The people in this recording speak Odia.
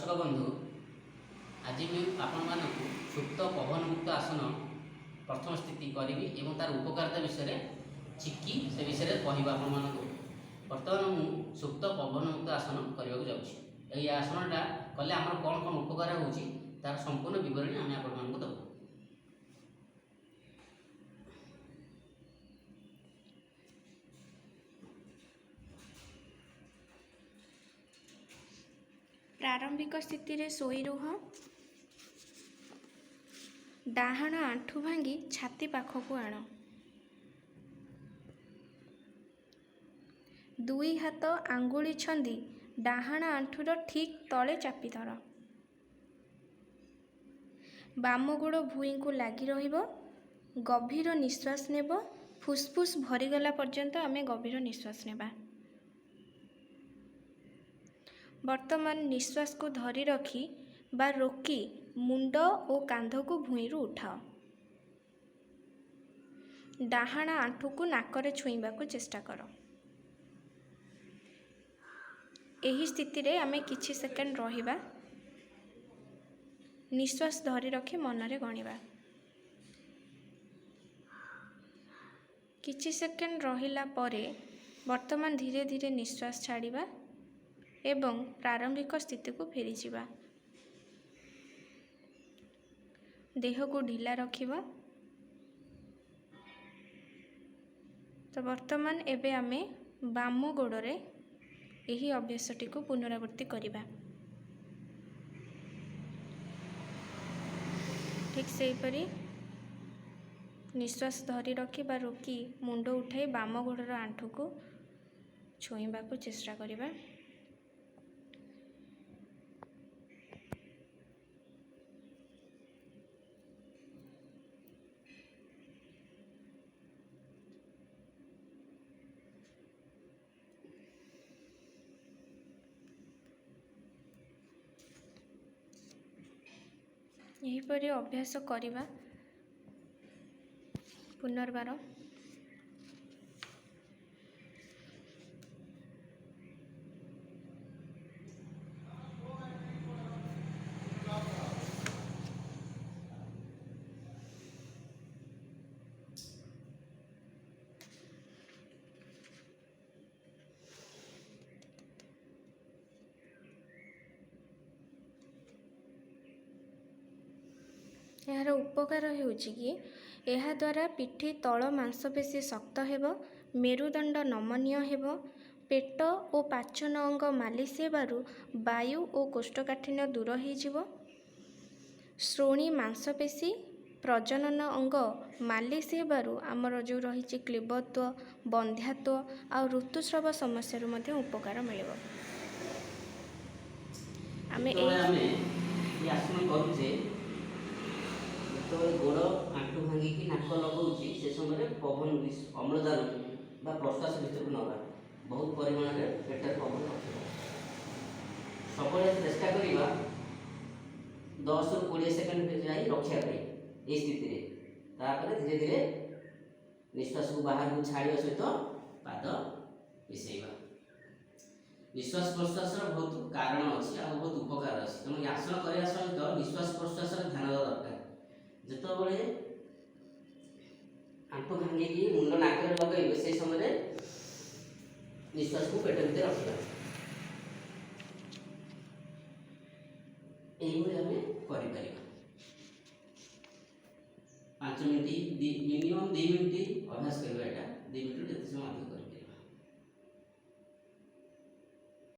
ଦର୍ଶକ ବନ୍ଧୁ, ଆଜି ମୁଁ ଆପଣମାନଙ୍କୁ ସୁପ୍ତ ପବନ ମୁକ୍ତ ଆସନ ପ୍ରଥମ ସ୍ଥିତି କରିବି ଏବଂ ତାର ଉପକାରିତା ବିଷୟରେ ଚିକି ସେ ବିଷୟରେ କହିବ ଆପଣମାନଙ୍କୁ। ବର୍ତ୍ତମାନ ମୁଁ ସୁପ୍ତ ପବନ ମୁକ୍ତ ଆସନ କରିବାକୁ ଯାଉଛି। ଏହି ଆସନଟା କଲେ ଆମର କ'ଣ କ'ଣ ଉପକାର ହେଉଛି, ତାର ସମ୍ପୂର୍ଣ୍ଣ ବିବରଣୀ ଆମେ ଆପଣମାନଙ୍କୁ ଦେବୁ। ପ୍ରାରମ୍ଭିକ ସ୍ଥିତିରେ ଶୋଇ ରୁହ। ଡାହାଣ ଆଣ୍ଠୁ ଭାଙ୍ଗି ଛାତି ପାଖକୁ ଆଣ। ଦୁଇ ହାତ ଆଙ୍ଗୁଳି ଛନ୍ଦି ଡାହାଣ ଆଣ୍ଠୁର ଠିକ୍ ତଳେ ଚାପି ଧର। ବାମ ଗୋଡ଼ ଭୂଇଁକୁ ଲାଗି ରହିବ। ଗଭୀର ନିଶ୍ୱାସ ନେବ। ଫୁସ୍ଫୁସ୍ ଭରିଗଲା ପର୍ଯ୍ୟନ୍ତ ଆମେ ଗଭୀର ନିଶ୍ୱାସ ନେବା। ବର୍ତ୍ତମାନ ନିଶ୍ୱାସକୁ ଧରି ରଖି ବା ରୋକି ମୁଣ୍ଡ ଓ କାନ୍ଧକୁ ଭୂଇଁରୁ ଉଠାଅ। ଡାହାଣ ଆଣ୍ଠୁକୁ ନାକରେ ଛୁଇଁବାକୁ ଚେଷ୍ଟା କର। ଏହି ସ୍ଥିତିରେ ଆମେ କିଛି ସେକେଣ୍ଡ ରହିବା। ନିଶ୍ୱାସ ଧରି ରଖି ମନରେ ଗଣିବା। କିଛି ସେକେଣ୍ଡ ରହିଲା ପରେ ବର୍ତ୍ତମାନ ଧୀରେ ଧୀରେ ନିଶ୍ୱାସ ଛାଡ଼ିବା ଏବଂ ପ୍ରାରମ୍ଭିକ ସ୍ଥିତିକୁ ଫେରିଯିବା। ଦେହକୁ ଢିଲା ରଖିବା। ତ ବର୍ତ୍ତମାନ ଏବେ ଆମେ ବାମ ଗୋଡ଼ରେ ଏହି ଅଭ୍ୟାସଟିକୁ ପୁନରାବୃତ୍ତି କରିବା। ଠିକ୍ ସେହିପରି ନିଶ୍ୱାସ ଧରି ରଖି ବା ରୋକି ମୁଣ୍ଡ ଉଠାଇ ବାମ ଗୋଡ଼ର ଆଣ୍ଠୁକୁ ଛୁଇଁବାକୁ ଚେଷ୍ଟା କରିବା। ଏହିପରି ଅଭ୍ୟାସ କରିବା ପୁନର୍ବାର। ଏହାର ଉପକାର ହେଉଛି କି ଏହାଦ୍ୱାରା ପିଠି ତଳ ମାଂସପେଶୀ ଶକ୍ତ ହେବ, ମେରୁଦଣ୍ଡ ନମନୀୟ ହେବ, ପେଟ ଓ ପାଚନ ଅଙ୍ଗ ମାଲିସ ହେବାରୁ ବାୟୁ ଓ କୋଷ୍ଠକାଠିନ୍ୟ ଦୂର ହୋଇଯିବ। ଶ୍ରୋଣୀ ମାଂସପେଶୀ, ପ୍ରଜନନ ଅଙ୍ଗ ମାଲିସ ହେବାରୁ ଆମର ଯେଉଁ ରହିଛି କ୍ଲୀବତ୍ୱ, ବନ୍ଧ୍ୟାତ୍ୱ ଆଉ ଋତୁସ୍ରାବ ସମସ୍ୟାରୁ ମଧ୍ୟ ଉପକାର ମିଳିବ। ଆମେ ଯେତେବେଳେ ଏଇ ଆମେ ଏ ଆସନ କରୁଛେ, ଯେତେବେଳେ ଗୋଡ଼ ଆଣ୍ଠୁ ଭାଙ୍ଗିକି ନାକ ଲଗାଉଛି, ସେ ସମୟରେ ପବନ, ଅମ୍ଳଜାନ ବା ପ୍ରଶ୍ୱାସ ଭିତରକୁ ନେବା, ବହୁତ ପରିମାଣରେ ପେଟରେ ପବନ ରଖିବା। ସବୁବେଳେ ଚେଷ୍ଟା କରିବା 10ରୁ 20 ସେକେଣ୍ଡ ଯାଇ ରଖିବା ପାଇଁ ଏଇ ସ୍ଥିତିରେ। ତାପରେ ଧୀରେ ଧୀରେ ନିଶ୍ୱାସକୁ ବାହାରକୁ ଛାଡ଼ିବା ସହିତ ପାଦ ମିଶାଇବା। ନିଶ୍ୱାସ ପ୍ରଶ୍ୱାସର ବହୁତ କାରଣ ଅଛି ଆଉ ବହୁତ ଉପକାର ଅଛି। ତେଣୁ ଏ ଆସନ କରିବା ସହିତ ନିଶ୍ୱାସ ପ୍ରଶ୍ୱାସରେ ଧ୍ୟାନ ଦେବା ଦରକାର। ଯେତେବେଳେ ଆଣ୍ଠୁ ଭାଙ୍ଗିକି ମୁଣ୍ଡ ନାକରେ ଲଗାଇବେ, ସେଇ ସମୟରେ ନିଶ୍ୱାସକୁ ପେଟ ଭିତରେ ରଖିବା। ଏଇଭଳି ଆମେ କରିପାରିବା। 5 ମିନିଟ୍, ମିନିମମ୍ 2 ମିନିଟ୍ ଅଭ୍ୟାସ କରିବା ଏଇଟା। 2 ମିନିଟ୍ରୁ ଯେତେ ସମୟ ଅଧିକ କରିବା।